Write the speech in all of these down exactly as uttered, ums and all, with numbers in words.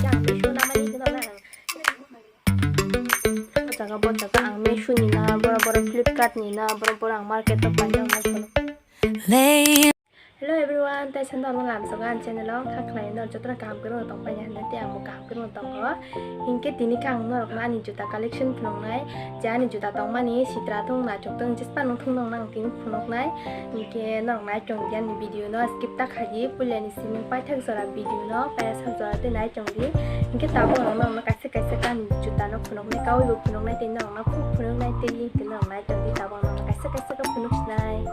Ang Meesho namani hino na ang. O jaga bo jaga ang Meesho ni na, boro boro Flipkart ni na, boro boro ang market o paina hwnwi phunuk. Hello everyone, tai sando ang lamsogo ang channel o kha khlai no jotono kaham kwrwng tong paina hwnwi tei ang bo kaham kwrwng tongo. Hinkhe tini khe ang norokno ani juta collection phunuknai, je ani juta tongmani sitra thung naithok thung jespa nung thung nung nang tini phunuknai. Hinkhe norok nai tong di ani video no skip ta khaidi, puilani siming paithak jora video no paithak jora tei nai tong di. Hinkhe tabuk ang norokno kaisa kaisa khe ani juta no phunuknai, kaui bo phunuknai tei norokno phunuknai tei hinkhe norok nai tong di, tabuk ang norokno kaisa kaisa khe phunuk sinai.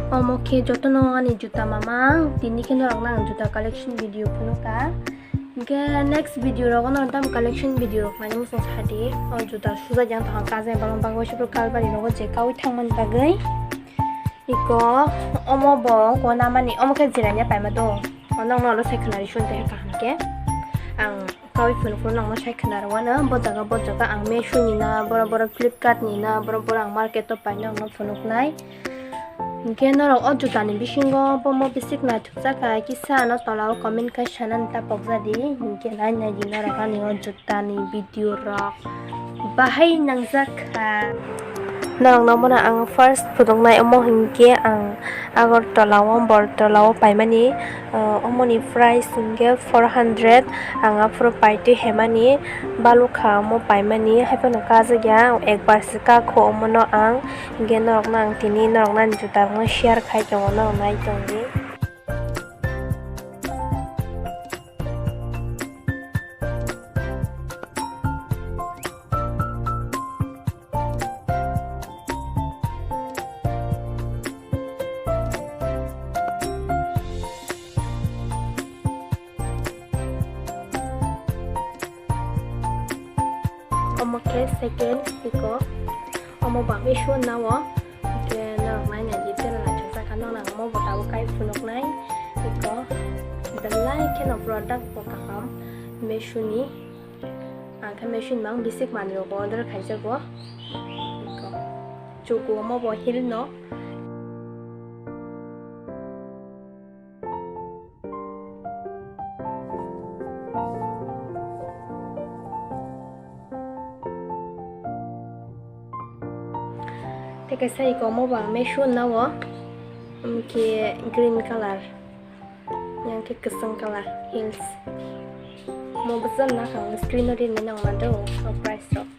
Omo khe jotono ani juta mamang, tini khe norokno ang juta collection video phunukha. Hinkhe next video rogo norok tamo collection video rok naina muchung sadi. O juta sujakya wng tongkha, kajai bagwi bagwi se kalbari rogo je kaui thangmani bagwi. Iko omo bo ko namani, omo khe jirania paima do. O nokno oro sai khwnari sung tongkha kaham khe. Ang kaui phunuk phunuk nokno sai khwnaro wano, bo jaga bo jaga ang Meesho ni na, boro boro Flipkart ni na, boro boro ang market o paina nokno phunuknai. Hinkhe norok o jutani bisingo bomo bisik naithokjak hai kisa ano tola o comment khai sanani ta pokjadi. Hinkhe nai nai di norok ani o jutani video rok bahai nangjak kha. Norokno bono ang first phunuknai omo hinkhe ang Agartala o, Bortala o paimani, ah, omoni price hinkhe four hundred, ang aphuru paitwi hemani balukha omo paimani, haiphano kajakya ekbar se kakho omono ang. Hinkhe norokno ang tini norokno ani jutarokno share khai tongo, norok nai tongdi. Omo khe second iko. Omo ba Meesho nao. Hwnkhe norok nai nai di, tela naithok jak kha, norok ang omo bo tabuk kai phunuknai. Iko belai kheno product bo kaham Meesho ni. Ang khe Meesho ni mang bisik manwi rok order khaijago. Iko chuku omo bo heel no. Tei kaisa iko omo bo ang Meesho nao, omo khe green colour, yang khe kwchwng colour heels. Omo bwswk nakha, ang screen o rinai nang mano o price rok.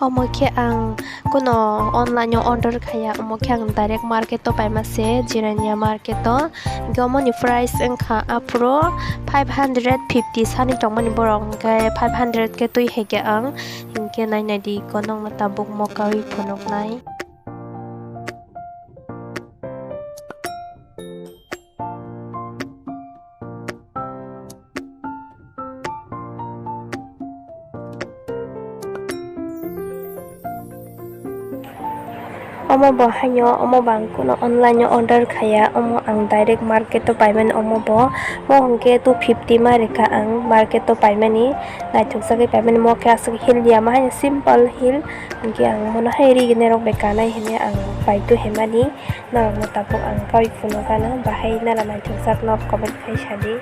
Omo khe ang kuno online o order khaiya, omo khe ang direct market o paima se, Jirania market o. Hinkhe omoni price wngkha aphuru five hundred fifty sani tongmani borok, hinkhe five hundred khe twi hai khe ang, hinkhe nai nai di, iko nokno tabuk mokaui phunuknai. Omo bo haino, omo bo ang kuno online o order khaiya, omo ang direct market o paimani omo bo. Mo hwnkhe two fifty ma rikha ang market o paimani, naithokjagwi paimani, mo khe aswk heel ya ma haino simple heel, hinkhe ang mono hai riginai rok bai kanai hinwi ang paitwi hemani. Norokno tabuk ang kaui phunukgano, bahai nara naithokjakno comment khai sadi.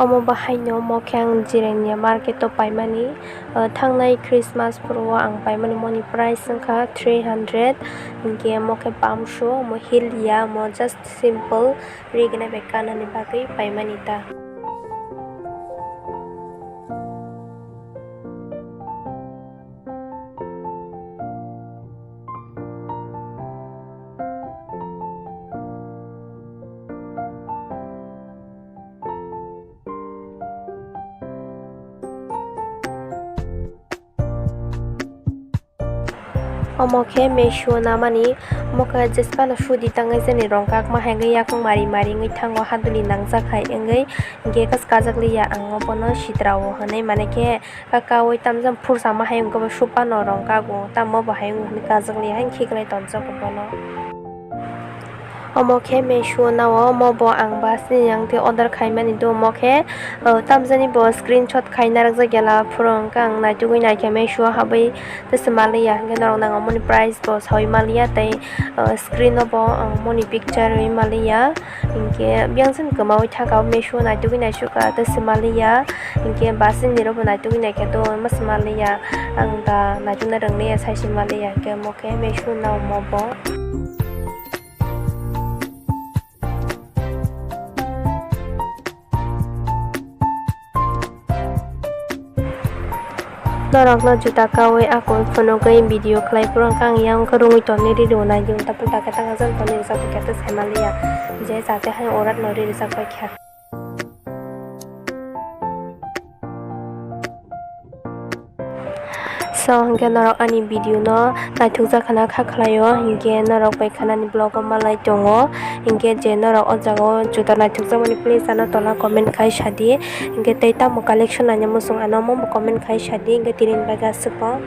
Omo bahaino omo khe ang Jirania market o paimani, ah, thangnai Christmas phuru o ang paimani, moni price wngkha three hundred, hinkhe omo khe palm shoe, omo heel ya, omo just simple. Rignai bai kanani bagwi paimani ta. Omo khe Meesho namani, omo khe jesphano sudi tangwi jani rongkak ma hai wngwi yakung mari mari wngwi thango, haduli nangjak hai wngwi, hinkhe kas-, kajak liya ang obono sitrao hwnwi, mane khe kaui tamjani phursa ma hai wngkhe bo suphano rongkago, tamo bo hai wngwi hwnwi kajak liya, haino khiklai tonjago bono. Omo khe Meesho nao, omo bo ang bus ni yang tei order khaimani do, omo khe, o, tamjani bo screenshot khai narwkjak ya la, phuru hwnkhe ang naitugwi naikhe Meesho habwi tei se maliya, hwnkhe norok nang omo ni price bo saui maliya tei, o, screen o bo ang omo ni picture rwi maliya, hinkhe biyang sani kwmaui thaka o Meesho naitugwi naisukha tei se maliya, hinkhe bus ni rok bo naitugwi naikhe do, omo se maliya, ang da naitukna rwngliya, sai se maliya, hinkhe omo khe Meesho nao omo bo. Norokno juta kaui akung phunugwi video khlai phuru hwnkhe ang yang wngkha rungwi tonwi riri o nai di ulta pulta khe tang ajak tonwi rijak bai khe tei sai maliya je jate hai orat no ri rijak bai kha. So, hinkhe norok ani video no naithokjak khana kha khlaio, hinkhe norok bai khanani vlog o malai tongo, hinkhe je norok o jaga o juta naithokjakmani please ano tola comment khai sadi, hinkhe tei tamo collection naina muchung ano omo bo comment khai sadi, hinkhe tini ni bagwi aswk o.